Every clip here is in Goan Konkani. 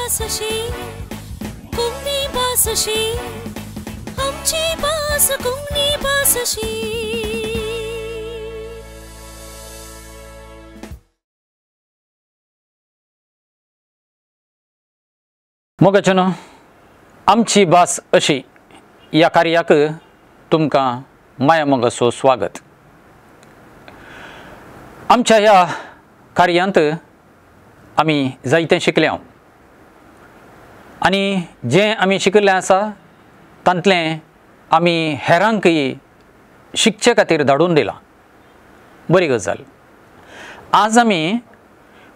भास अशी, कोंकणी भास अशी, आमची भास कोंकणी भास अशी. मोगाचेनो, आमची भास अशी ह्या कार्याक तुमकां माया मोगाचो स्वागत. आमच्या ह्या कार्यांत आमी जायतें शिकल्या आनी जें आमी शिकिल्लें आसा तांतलें आमी हेरांकय शिकचे खातीर धाडून दिलां. बरी गजाल. आज आमी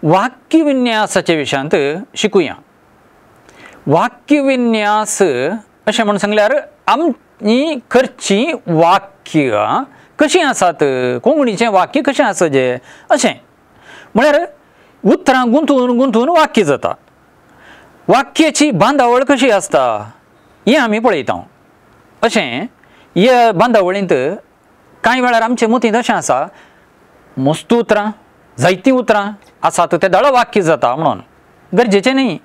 वाक्यविन्यासाच्या विशयांत शिकुया. वाक्यविन्यास अशें म्हूण सांगल्यार आमी करचीं वाक्य कशीं आसात, कोंकणीचें वाक्य कशें आसा जें अशें म्हळ्यार उतरां गुंतून गुंतून वाक्य जाता. वाक्याची बांदावळ कशी आसता हें आमी पळयता. अशें हे बांदावळींत कांय वेळार आमचे मतींत अशें आसा, मस्त उतरां जायतीं उतरां आसात ते दळ वाक्य जाता म्हणून. गरजेचें न्ही,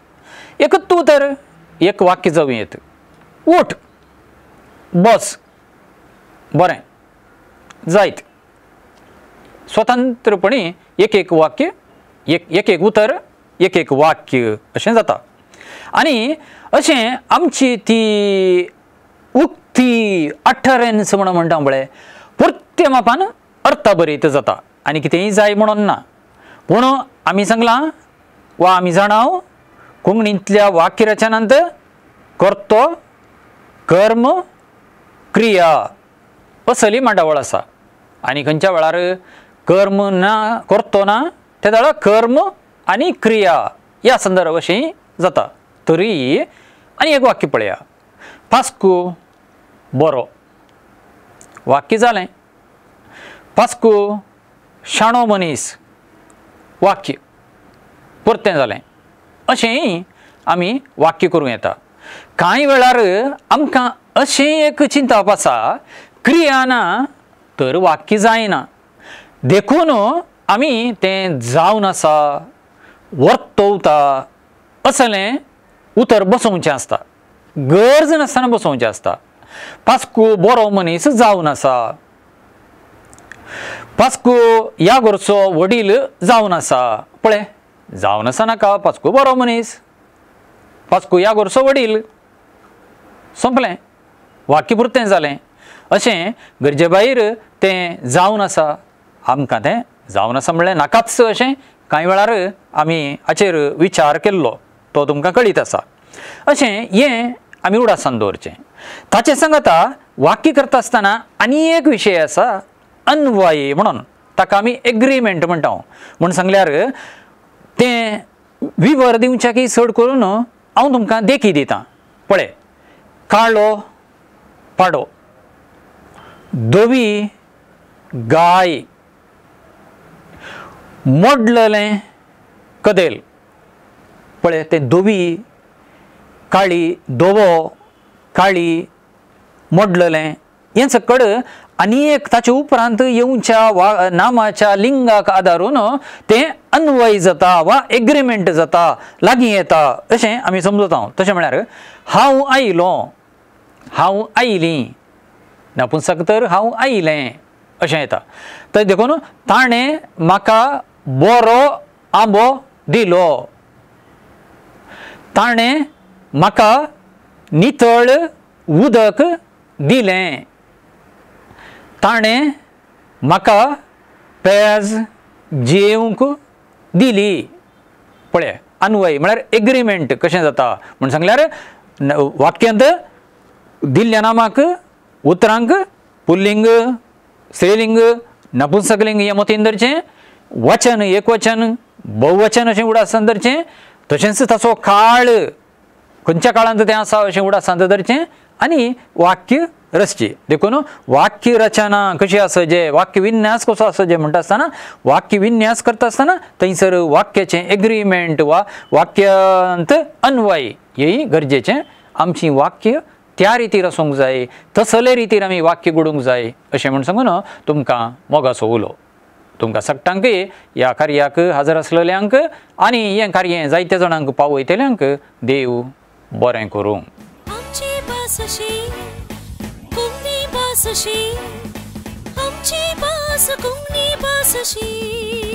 एकूच उतर एक वाक्य जावं येत. उठ, बस, बरें, जायत. स्वतंत्रपणी एक एक वाक्य, एक एक उतर एक एक वाक्य अशें जाता. आनी अशें आमची ती उक्ती अटरन्स म्हणून म्हणटा पळय, पुरते मापान अर्थभरीत जाता आनी कितेंय जाय म्हणून ना. पूण आमी सांगलां वा आमी जाणाव कोंकणींतल्या वाक्यरचनांत कर्तो, कर्म, क्रिया असली मांडावळ आसा. आनी खंयच्या वेळार कर्म ना, कर्तो ना, ते वेळार कर्म आनी क्रिया ह्या संदर्भ अशें जाता. तरी आनी एक वाक्य पळया, पास्कू बरो, वाक्य जालें. पास्कू शाणो मनीस, वाक्य परतें जालें. अशेंय आमी वाक्य करूं येता. कांय वेळार आमकां अशें एक चिंतप आसा, क्रिया ना तर वाक्य जायना, देखून आमी तें जावन आसा, वर्तवता असलें उतर बसोवचें आसता, गरज नासतना बसोवचें आसता. पास्कू बरो मनीस जावन आसा, पास्कू ह्या घरचो वडील जावन आसा. पळय, जावन आसा नाका, पास्कू बरो मनीस, पास्कू ह्या घरचो वडील, सोंपलें, वाक्य पुरतें जालें. अशें गरजे भायर तें जावन आसा, आमकां तें जावन आसा म्हणलें नाकाच अशें कांय वेळार आमी हाचेर विचार केल्लो तो तुमकां कळीत आसा. अशें हें आमी उडासान दवरचें. ताचें सांगता वाक्य करता आसतना आनी एक विशय आसा, अन्वय म्हणून, ताका आमी एग्रीमेंट म्हणटा. म्हूण सांगल्यार तें विवर दिवच्याकय चड करून हांव तुमकां देखी दितां. पळय, काळो पाडो, धवी गाय, मोडलेलें कदेल. पळय, तें धवी, काळी, धवो, काळी, मोडलेलें हें सकड आनी एक ताचे उपरांत येवच्या वा नामाच्या लिंगाक आदारून तें अन्वय जाता वा एग्रीमेंट जाता, लागीं येता अशें आमी समजता. तशें म्हळ्यार हांव आयलो, हांव आयलीं, नपुंसक तर हांव आयलें अशें येता. तर देखून ताणें म्हाका बरो आंबो दिलो, ताणें म्हाका नितळ उदक दिलें, ताणें म्हाका पेज जेवंक दिली. पळय, अन्वय म्हळ्यार एग्रीमेंट कशें जाता म्हूण सांगल्यार वाक्यांत दिल्ल्या नामाक उतरांक पुल्लिंग, स्त्रीलिंग, नपुंसकलिंग हें मतीन धरचें, वचन एकवचन बहुवचन अशें उडासान धरचें, तशेंच ताचो काळ खंयच्या काळांत तें आसा अशें उडासान धरचें आनी वाक्य रचचें. देखून वाक्य रचना कशी आसा जें, वाक्यविन्यास कसो आसा जें म्हणटा आसतना, वाक्यविन्यास करता आसतना थंयसर वाक्याचें एग्रीमेंट वा वाक्यांत अन्वय हेंय गरजेचें. आमचीं वाक्य त्या रितीर आसूंक जाय, तसले रितीर आमी वाक्य घडूंक जाय अशें म्हूण सांगून तुमकां मोगाचो उलो. तुमकां सगटांकय ह्या कार्याक हजर आसलेल्यांक आनी हें कार्य जायते जाणांक पावयतल्यांक देव बरें करूं. आमची भास अशी कोंकणी भास अशी, आमची भास कोंकणी भास अशी.